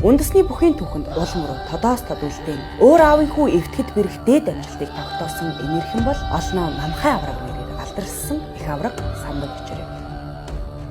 Үндэсний бүхийн түүхэнд улам руу тодоос тод үлдээн өөр аавын хүү эвтгэд бэрх дээд амжилтыг тогтоосон энерхэн бол олноо Намхай авраг нэрээр алдаршсан их авраг Самдаг очор юм.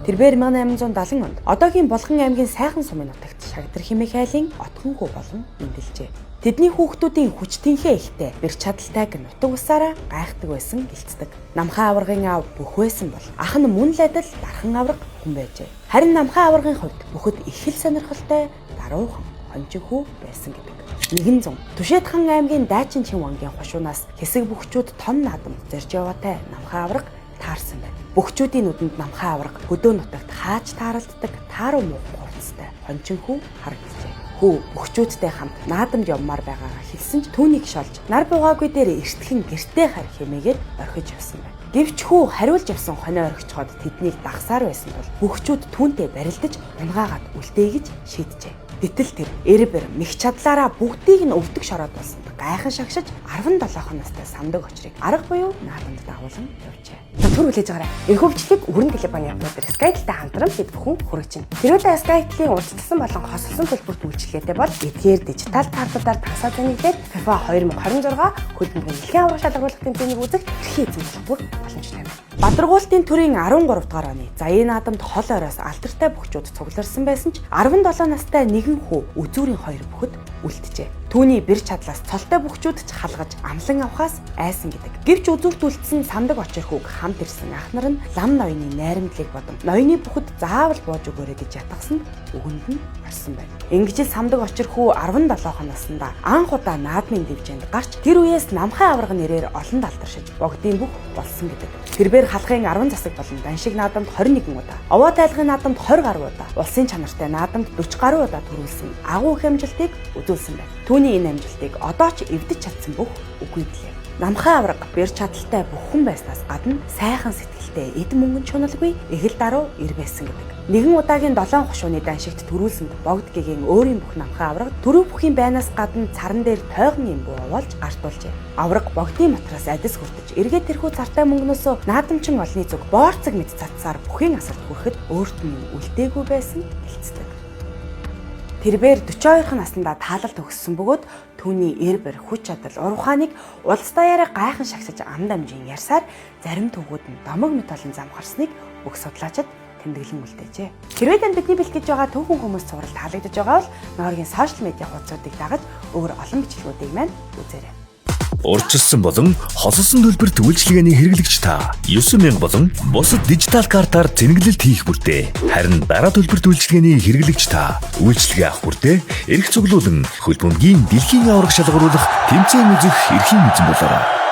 Тэрбээр 1870 онд одоогийн Булган аймгийн Сайхан сумын нутагт Шагдар хэмээх айлын отхон хүү болон мэндэлжээ. Тэдний хүүхдүүдийн хүч тэнхээ ихтэй бэр чадалтайг нутаг усаараа гайхдаг байсан гэлцдэг. Намхай аваргын аав бүх байсан бол ах нь мөн л адил дархан аварга хүн байжээ. Харин Намхай аваргын хувьд бүхэд их л сонирхолтой даруухан хончин хүү байсан гэдэг. Нэгэн зун Түшээд хан аймгийн Дайчин чин вангийн хошуунаас хэсэг бөхчүүд том наадамд зорж яваатай Намхай аварга таарсан байна. Бөхчүүдийн нүдэнд Намхай аварга хөдөө нутагт хааж тааралддаг тааруу муухан хувцастай хончин хүү харагджээ. Хүү бөхчүүдтэй хамт наадамд явмаар байгаагаа хэлсэн ч түүнийг шолж нар бугаагүй дээр эртхэн гэртээ хар хэмээгээд орхиж явсан байна. Гэвч хүү хариулж явсан хонио орхичход тэднийг дагсаар байсан бол бөхчүүд түүнтэй барилдаж унгаагаад үлдээе гэж шийджээ. Гэтэл тэр эрбэр мэх чадлаараа бүгдийг нь өвдөг шороод болсонд гайхан шагшиж 17 настай Самдаг очрыг арга буюу наадамд дагуулan явжээ. За, түр хүлээж байгаарай. Энэхүү бичлэг өрн телефоны оператор Skytel-тай хамтран бид бүхэн хүргэж байна. Тэрүүлээ Skytel-ийн урьдчилсан болон хосолсон төлбөрт үйлчилгээтэй бол эдгээр дижитал картуудаар дансаа зэнэглээд FIFA 2026 хөлбөмбөгийн дэлхийн аварга шалгаруулах тэмцээнийг үзэх эрхийн эзэн болох бүр боломжтой байна. Бадаргуултын төрийн 13 дугаар оны Заяа наадамд хол ойроос алдартай бөхчүүд цугларсан байсан ч 17 настай нэгэн хүү үзүүрийн хоёр бүхэд үлджээ. Түүний бэр чадлаас цолтой бөхчүүд ч халгаж амлан авахаас айсан гэдэг. Гэвч үзүүрт үлдсэн Самдаг очир хүүг хамт ирсэн ах нар нь лам ноёны найрамдлыг бодон ноёны бүхэд заавал бууж өгөөрэй гэж ятгасан өгөнд нь орсон байна. Ингэж л Самдаг очир хүү 17 наснда анх удаа наадмын дивжинд гарч тэр үеэс Намхай аварга нэрээр олонд алдаршиж богдын бүх болсон гэдэг. Тэрбээр халахын 10 засаг болон даншиг наадамд 21 удаа, овоо тайлгын наадамд 20 гаруй удаа, улсын чанартай наадамд 40 гаруй удаа төрүүлсэн агуу их амжилтыг үзүүлсэн байна. Түүний энэ амжилтыг одоо ч эвдэж чадсан бүх үгүй билээ. Намхай аварга бэр чадaltaй бүх хүн байснаас гадна сайхан сэтгэлтэй эд мөнгөн чуналгүй эгэл даруй ир байсан гэдэг. Нэгэн удаагийн 7 хошууны даншигт төрүүлсэнд богд гэгийн өөрийн бүх Намхай аварга төрөв бүхийн байнаас гадна царан дээр тойгон юм буу овоолж гартуулжээ. Аварга богдын матраас адис хүртэж эргээд тэрхүү цартай мөнгнөөсөө наадамчин олны зүг боорцог мэд цацсаар бүхийн асарт хүрэхэд өөрт нь юм үлдээгүй байсан гэлцдэг. Тэрбээр 42 наснда таалал төгссөн бөгөөд түүний эр бэр хүч чадал ур ухааныг улс даяараа гайхан шагсаж ам дамжин ярьсаар зарим түүхүүд нь домог мэт олон зам гарсныг бүх судлаачид тэмдэглэн үлдээжээ. Хэрвээ танд бидний бэлтгэж байгаа түүхэн хүмүүс цуврал таалагдж байгаа бол Нооргийн сошиал медиа хуудсуудыг дагаж өөр олон бичлэгүүдийг маань үзээрэй. Урьдчилсан болон хосолсон төлбөрт үйлчилгээний хэрэглэгч та 9000 болон бусад дижитал картаар цэнэглэлт хийх бүртээ. Харин дараа төлбөрт үйлчилгээний хэрэглэгч та үйлчилгээ авах бүртээ эрх цуглуулан хөлбөмбөгийн дэлхийн аварга шалгаруулах тэмцээн үзэх эрхийн эзэн болоорой.